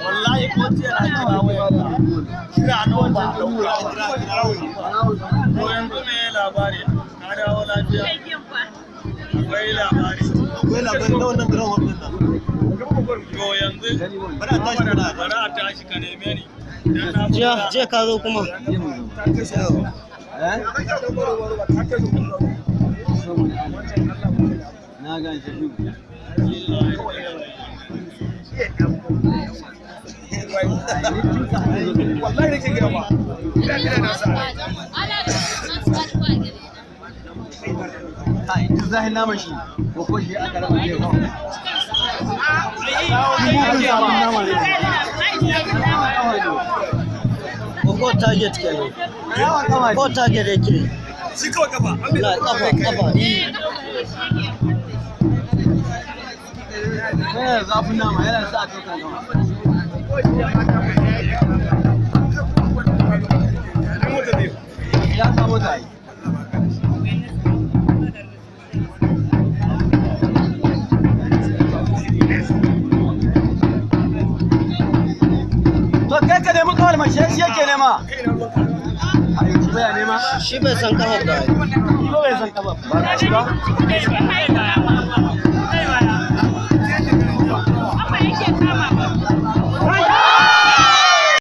Wallahi ko jiya na kira wayar kira nawa ba a ɗauka ba. To yanzu me labari? Ka dawo lafiya? Akwai labari. Akwai labari na wannan ground din nan. To yanzu Bari a tashi muna. Bari a tashi ka neme ni. Dan na Jiya jiya ka zo kuma. Na gan shi. Wallahi nake gaya ma. Ina na sa. Kai, duk zahin naman shi ko shi aka raba ne ko. Ko target kenan. Ko target yake. Shi kawai kafa. An bai Na kafa kafa. Eh. Yana da zafin nama, yana sa a ɗaukar nama. Mota zai. Ya samu ta yi. To kai ka nemi kawai mace shi yake nema. A yau shi baya nema. Shi bai san kafa ba. Shi ba bai san kafa ba. Ba shi ba.